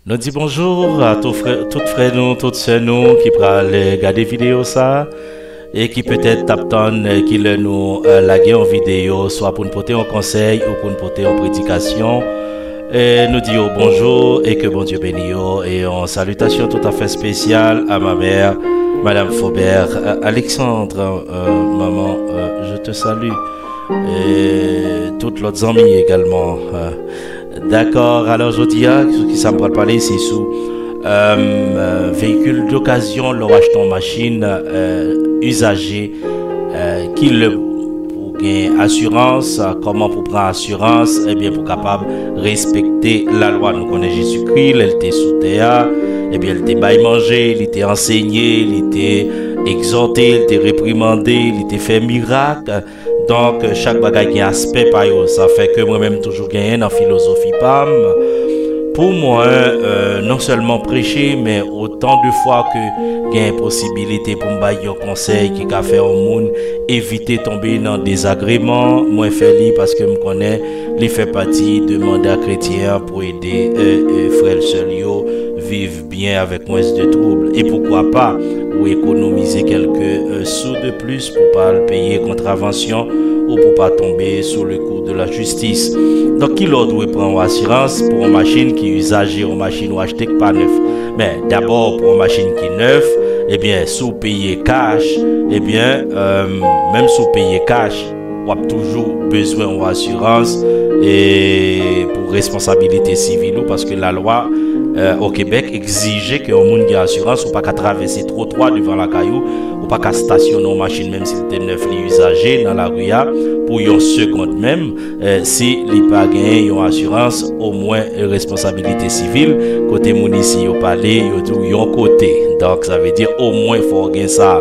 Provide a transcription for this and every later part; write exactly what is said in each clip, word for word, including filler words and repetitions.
Nou di bonjou a tout frè, tout frè nou, tout sè nou ki pral, eh, gade videyo sa a e ki petèt t ap tann, eh, ki lè nou, eh, lage yon videyo, swa pou n pote yon konsèy ou pou n pote yon predikasyon. Eh, nou di yo bonjou e ke Bondye beni yo. E yon salitasyon toutafè espesyal a ma mère, Madame Faubert, eh, Alexandre, eh, manman, eh, je te salue. E tout lòt zanmi egalman. Eh, Dakò, alò jodi a, sou ki sa m pral pale, se sou, eh, veyikil dokazyon, lè w achte yon machin, eh, izaje, eh, ki lè pou gen asirans, eh, kòman pou pran asirans, ebyen pou kapab respekte lalwa. Nou konnen Jezikri, lè l te sou tè a, ebyen l te bay manje, li te ansenye, li te egzòte, li te reprimande, li te fè mirak. Donk, chak bagay gen aspè pa yo. Sa fè ke mwen menm toujou genyen nan filozofi pa m. Pou mwen, eh, non sèlman preche, men otan de fwa ke gen posibilite pou m bay yon konsèy ki ka fè yon moun evite tonbe nan dezagreman, mwen fè li paske m konnen li fè pati de manda kretyen an pou ede, eh, eh, frè l sè l yo viv byen avèk mwens de twoub. E poukwa pa, ou ekonomize kèlke, eh, sou de plis pou pa al peye kontravansyon ou pou pa tonbe sou le kou de la jistis. Donk, ki lè w dwe pran yon asirans pou yon machin ki izaje, yon machin ou achte k pa nèf? Men, dabò, pou yon machin ki nèf, ebyen, si w peye kach, ebyen, eh, menm si w peye kach, w ap toujou bezwen yon asirans e pou responsabilite sivil ou, paske lalwa, eh, o Kebèk egzije ke yon moun gen asirans, ou pa ka travèse twotwa devan lakay ou, ou pa ka stasyone yon machin, menm si l te nèf, li izaje nan lari a, pou yon segond menm, eh, si li pa genyen yon asirans, omwen responsabilite sivil, kote moun isi yo pale, yo di w yon kote. Donk, sa vle di, omwen fò w gen sa.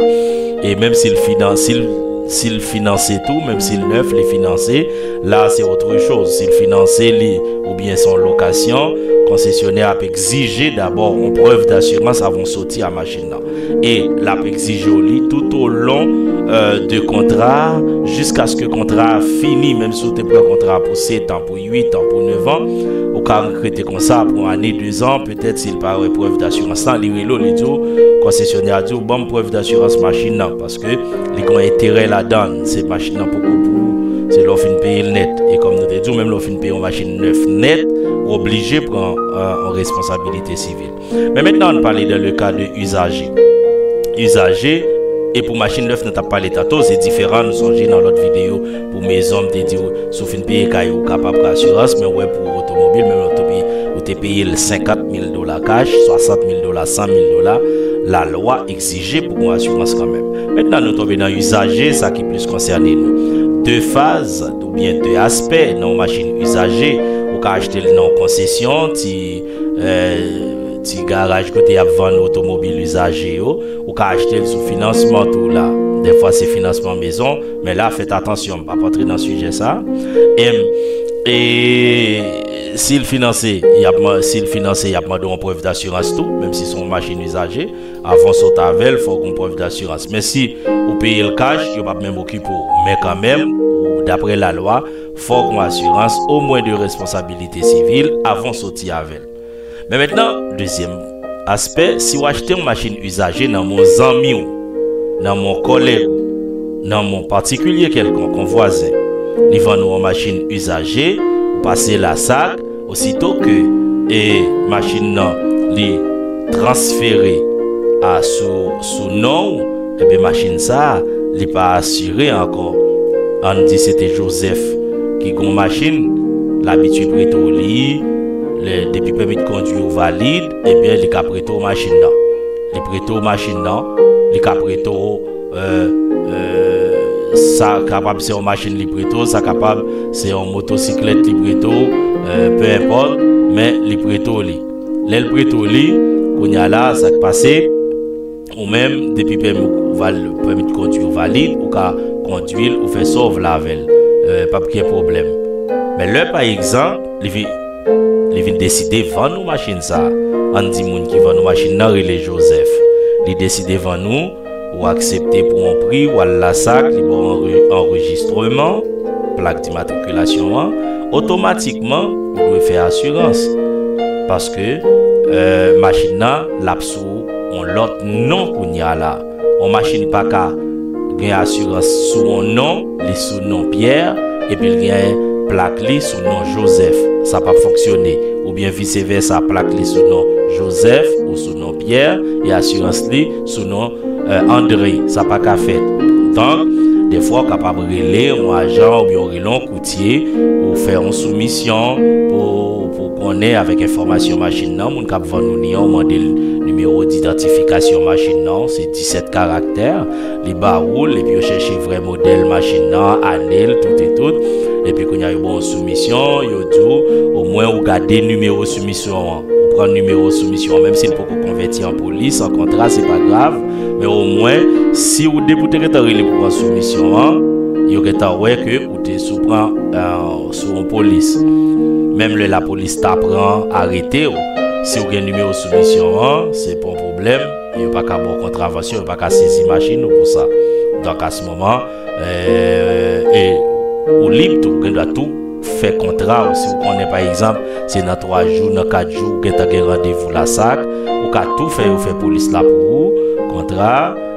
E menm si l finan-, si l, si l finanse tou, menm si l nèf, li finanse, la, se otre choz. Si l finanse li, oubyen se yon lokasyon, konsesyonè ap egzije dabò yon prèv dasirans avan w soti a machin nan. E l ap egzije w li tout o lon, eh, de kontra a, jiskaske kontra a fini, menm si w te pran kontra a pou sèt an, pou uit an, pou nèf an, ou ka regrete konsa pou yon ane, de zan, petèt si l pa wè prèv dasirans lan, li rele w, li di w, konsesyonè a di w, ban m prèv dasirans machin nan, paske li gen yon enterè ladan l, se machin nan poko pou ou, se lè w fin peye l nèt. E kòm nou te di w, menm lè w fin peye yon machin nèf nèt, ou oblije pran, eh, yon responsabilite sivil. Men mentnan, ann pale dans le cas de izaje. Izaje, e pou machin nèf, nou t ap pale tanto, se diferan. Nou sonje nan lòt videyo pou mezon, m te di w, si w fin peye kay ou, ou kapab pran asirans, men w wè pou otomobil, menm lè w te peye, ou te peye l senkant mil dola kach, swasant mil dola, san mil dola, lalwa egzije pou gen asirans kanmenm. Mentnan, nou tonbe nan izaje, sa ki plis konsène nou. De faz, oubyen de aspè nan yon machin izaje, ou ka achte l nan yon konsesyon, ti, eh, ti garaj kote y ap vann otomobil izaje yo, ou ka achte l sou finansman tou la. Dèfwa se finansman mezon, men la fèt atansyon, m p ap antre nan sijè sa. Em, e si l finanse, y ap man-, si l finanse, y ap mande yon prèv dasirans tou, menm si se yon machin izaje. Avan w sot avè l, fò w gen yon prèv dasirans. Men si ou peye l kach, yo p ap menm okipe w. Men kanmenm, ou, daprè lalwa, fò w gen yon asirans, omwen de responsabilite sivil, avan w soti avè l. Men mentnan, dezyèm aspè, si w achte yon machin izaje nan men yon zanmi w, nan men yon kòlèg ou, nan men yon patikilye kèlkonk, yon vwazen, li vann ou yon machin izaje, ou pase Lasak, osito ke, e, machin nan, li transfere a sou, sou non w, ebyen, machin sa a, li pa asire ankò. Ann di se te Joseph ki gen yon machin, l abitye prete w li, lè, depi pèmi de kondwi w valid, ebyen, li ka prete w machin nan. Li prete w machin nan, li ka prete w, eh, eh, sa kapab se yon machin li prete w, sa kapab se yon motosiklèt li prete w, eh, pe enpòt, men li prete w li. Lè l prete w li, kounye a la, sa k pase, ou menm, depi pèmi ou val-, pèmi de kondwi ou valid, ou ka kondwi l, ou fè sa w vle avè l. Eh, p ap gen pwoblèm. Men lè, pa egzanp, li vi-, li vin deside vann ou machin sa a. Ann di moun ki vann ou machin nan rele Joseph. Li deside vann ou, ou aksepte pou yon pri, w al Lasak, li ba w anre-, anrejistreman, plak dimatrikilasyon an, otomatikman, ou dwe fè asirans. Paske, euh, machin nan, l ap sou yon lòt non kounye a la. Yon machin pa ka gen asirans sou yon non, li sou non Pierre, epi l gen plak li sou non Joseph. Sa p ap fonksyone. Oubyen vise vèsa, plak li sou non Joseph ou sou non Pierre, e asirans li sou non, euh, André. Sa pa ka fèt. Donk, defwa, w kapab rele yon ajan oubyen w rele yon koutye, ou fè yon soumisyon pou, pou konnen avèk enfòmasyon machin nan, moun k ap vann ou li an, ou mande l nimewo didantifikasyon machin nan, se disèt karaktè, li ba ou l, epi yo chèche vrè modèl machin nan, ane l, tout e tout, epi kounye a yo ba w soumisyon, yo di w, omwen ou gade nimewo soumisyon an, ou pran nimewo soumisyon an, menm si l poko konvèti an polis, an kontra, se pa grav, men omwen, si ou depi w te gentan rele pou pran soumisyon an, yo gentan wè ke ou te sou pran, euh, sou yon polis. Menm lè lapolis ta pran, arete w, si w gen nimewo soumisyon an, se pa yon pwoblèm, yo pa ka ba w kontravansyon, yo pa ka sezi machin ou pou sa. Donk, a se moman, euh, e ou lib tou, ou gen dwa tou fè kontra w. Si w konnen, pa egzanp, se nan twa jou, nan kat jou, ou gentan gen randevou lasak, ou ka tou fè yo fè polis la pou ou, kontra,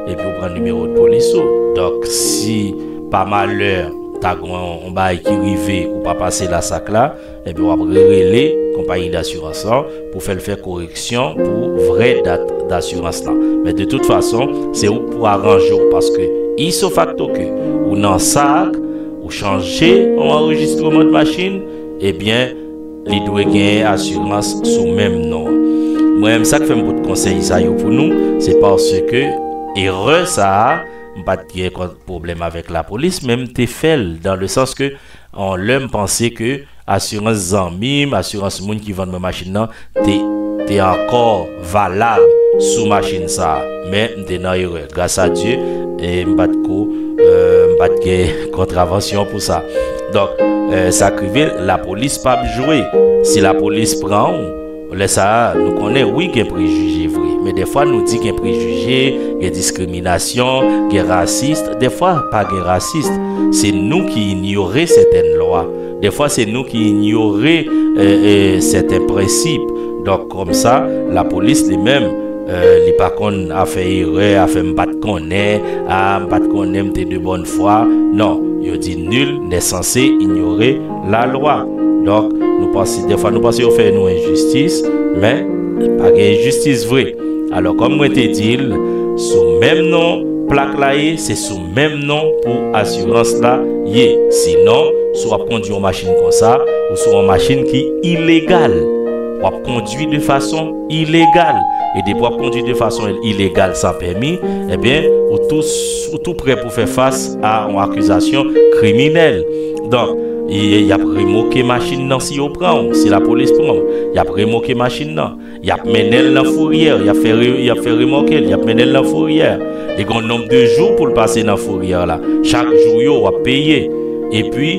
epi ou pran nimewo de polis ou. Donk, si pa malè, ta gen yon, yon bagay ki rive, ou pa pase lasak la, epi w ap rerele konpayi dasirans lan pou fè l fè koreksyon pou vrè dat dasirans lan. Men de tout fason, se ou k pou aranje w, paske ipso facto ke ou nan sak, ou chanje yon anrejistreman de machin, ebyen, li dwe genyen asirans sou menm non an. Mwen menm, sa k fè m pot konsèy sa yo pou nou, se paske erè sa a, m pa t gen kont pwoblèm avèk lapolis, men m te fè l, dans le sens que, an, lè m panse ke asirans zanmi m, asirans moun ki vann mwen machin nan, te, te ankò valab sou machin sa a. Men m te nan erè. Gras a Dye, e m pa t ko, euh, m pa t gen kontravansyon pou sa. Donk, euh, sa k rive, lapolis p ap jwe. Si lapolis pran w, lè sa a, nou konnen, wi, gen prejije vre. Men dèfwa, nou di gen prejije, gen diskriminasyon, gen rasis. Dèfwa, pa gen rasis. Se nou ki inyore sètèn lwa. Dèfwa, se nou ki inyore, e, e, sèten prensip. Donk, kòmsa, lapolis li menm, e, li pa konn afè erè, afè m pa t konnen, a, m pa t konnen, m te de bòn fwa. Non, yo di nul n'est censé ignorer la loi. Donk, nou panse, dèfwa nou panse yo fè nou enjistis, men pa gen enjistis vre. Alò, kòm mwen te di l, sou menm non plak la ye, se sou menm non pou asirans la ye. Sinon, si w ap kondui yon machin konsa, ou sou yon machin ki ilegal. W ap kondui de fason ilegal. E depi w ap kondui de fason ilegal san pèmi, ebyen, ou tou, ou tou prè pou fè fas a yon akizasyon kriminèl. Donk, y, y ap remoke machin nan si yo pran w, si lapolis pran w, y ap remoke machin nan. Y ap mennen l nan fouryè, y ap fè re, y ap fè remòke l, y ap mennen l nan fouryè. Li gen yon nonb de jou pou l pase nan fouryè la. Chak jou yo, w ap peye. Epi,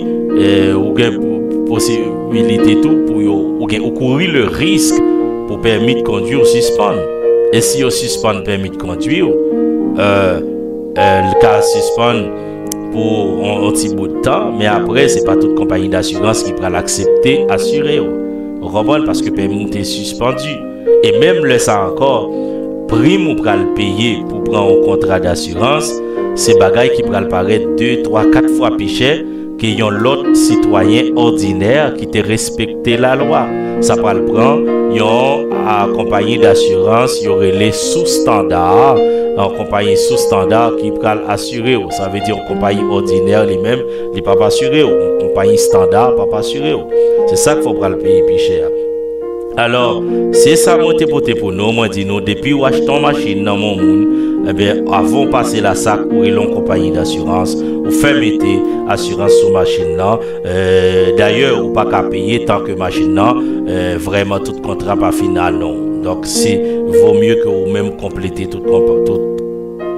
e, ou gen po-, posibilite tou pou yo, ou gen, ou kouri le risk pou pèmi de kondwi w sispann. E si yo sispann pèmi de kondwi w, e, e, l ka sispann pou yon, yon ti bout tan, men apre, se pa tout konpayi dasirans ki pral aksepte asire w. Ou konprann? Paske pèmi w te sispann. E menm lè sa ankò, prim ou pral peye pou pran yon kontra dasirans, se bagay ki pral parèt de, twa, kat fwa pi chè ke yon lòt sitwayen òdinè ki te respekte lalwa. Sa pral pran yon, a, konpayi dasirans yo rele sou standa, yon konpayi sou standa ki pral asire w. Sa vle di yon konpayi òdinè li menm, li p ap asire w. Yon konpayi standa p ap asire w. Se sa k fè w pral peye pi chè a. Alò, se sa mwen te pote pou nou. Mwen di nou, depi w achte yon machin nan men yon moun, ebyen, avan w pase lasak, ou rele yon konpayi dasirans, ou fè mete asirans sou machin nan. E, dayè, ou pa ka peye tan ke machin nan, e, vrèman tout kontra pa fin a non. Donk, se vo mye ke ou menm konplete tout konp-, tout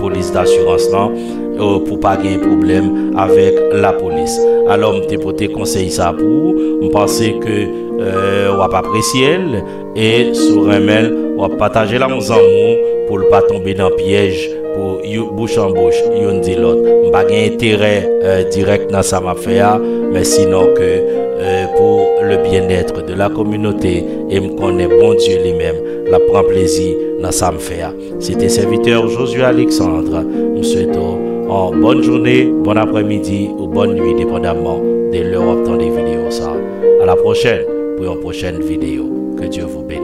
polis dasirans lan, e, pou pa gen pwoblèm avèk lapolis. Alò, m te pote konsèy sa pou ou. M panse ke, e, w ap apresye l. E si w renmen l, w ap pataje l ak yon zanmi w pou l pa tonbe nan pyèj pou you-, bouch an bouch, youn di lòt. M pa gen enterè, e, dirèk nan sa m ap fè a, men sinon ke, e, pou le bien-être de la communauté, e m konnen Bondye li menm l ap pran plezi nan sa m fè a. Se te sèvitè Josué Alexandre. M swete w yon bòn jounen, bòn aprèmidi ou bòn nwi, depandamman de lè w ap tande videyo sa. A la pwochèn pou yon pwochèn videyo. Que Dieu vous bénisse.